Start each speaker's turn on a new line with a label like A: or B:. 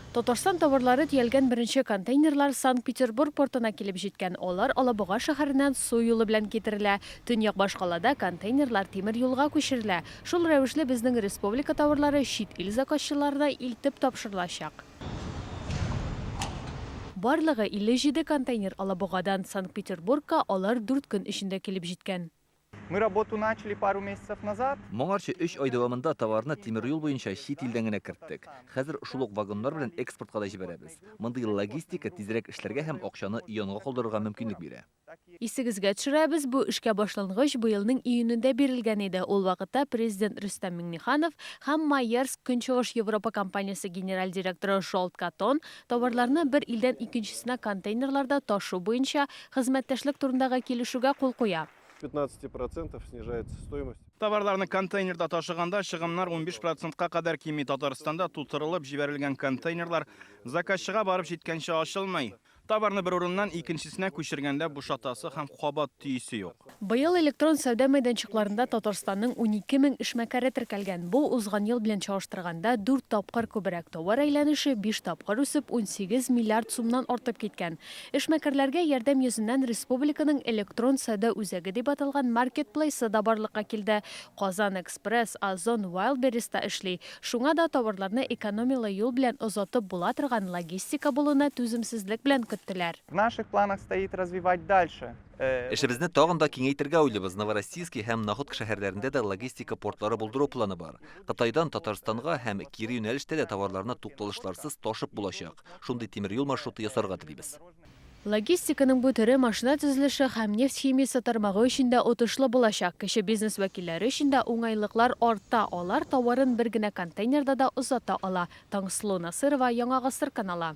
A: Татарстан товарлары төялгән беренче контейнерлар Санкт-Петербург портына килеп җиткән. Алар Алабуга шәһәреннән су юлы белән китерелә. Төньяк башкалада контейнерлар тимер юлга күчерелә. Шул рәвешле безнең республика товарлары чит ил заказчыларына илтеп тапшырылачак. Барлыгы 57 контейнер Алабугадан Санкт-Петербургка алар дүрт көн эчендә килеп җиткән.
B: Мы работу начали пару месяцев назад.
C: Моңарчы өч ай дәвамында товарны тимер юл буенча чит илдән генә керттек. Хәзер шул ук вагоннар белән экспортка да җибәрәбез. Мондый логистика тизрәк эшләргә һәм акчаны янга калдырырга мөмкинлек бирә.
A: Исегезгә төшерәбез, бу эшкә башлангыч быелның июнендә бирелгән иде. Ул вакытта Президент Рөстәм Миңнеханов һәм Майерск Көнчыгыш Европа компаниясе генераль директоры Жолт Катон товарларны бер илдән икенчесенә контейнерларда ташу буенча хезмәттәшлек турындагы килешүгә кул куя.
D: 15 процентов снижается стоимость.
E: Товарларны контейнерда ташыганда чыгымнар 15 процентка кадәр кими. Татарстанда тутырылып җибәрелгән контейнерлар заказчыга барып җиткәнче ачылмый. Товарны бер урыннан икенчесенә күчергәндә бушатасы һәм кабат төйисе юк.
A: Быел электрон сәүдә мәйданчыкларында Татарстанның 12 мең эшмәкәре теркәлгән. Бу, узган ел белән чагыштырганда, дүрт тапкыр күбрәк. Товар әйләнеше биш тапкыр үсеп, 18 миллиард сумнан артып киткән. Эшмәкәрләргә ярдәм йөзеннән республиканың электрон сәүдә үзәге дип аталган маркетплейсы да барлыкка килде. Казан Экспресс, Озон, Wildberries та эшли. Шуңа да товарларны экономияле юл белән озатып була торган логистика булуны түземсезлек белән көттеләр.
B: В наших планах стоит развивать дальше.
C: Эшебезне тагын да киңәйтергә уйлыйбыз. Новороссийски һәм Находка шәһәрләрендә дә логистика портлары булдыру планы бар. Кытайдан Татарстанга һәм кире юнәлештә дә товарларны тукталышларсыз ташып булачак. Шундый тимер юл маршруты ясарга телибез.
A: Логистиканың бу төре машина төзелеше һәм нефть химиясе тармагы өчен дә отышлы булачак. Кече бизнес вәкилләре өчен дә уңайлыклар арта, алар товарын бер генә контейнерда да озата ала. Таңсылу Насыйрова, Яңа Гасыр каналы.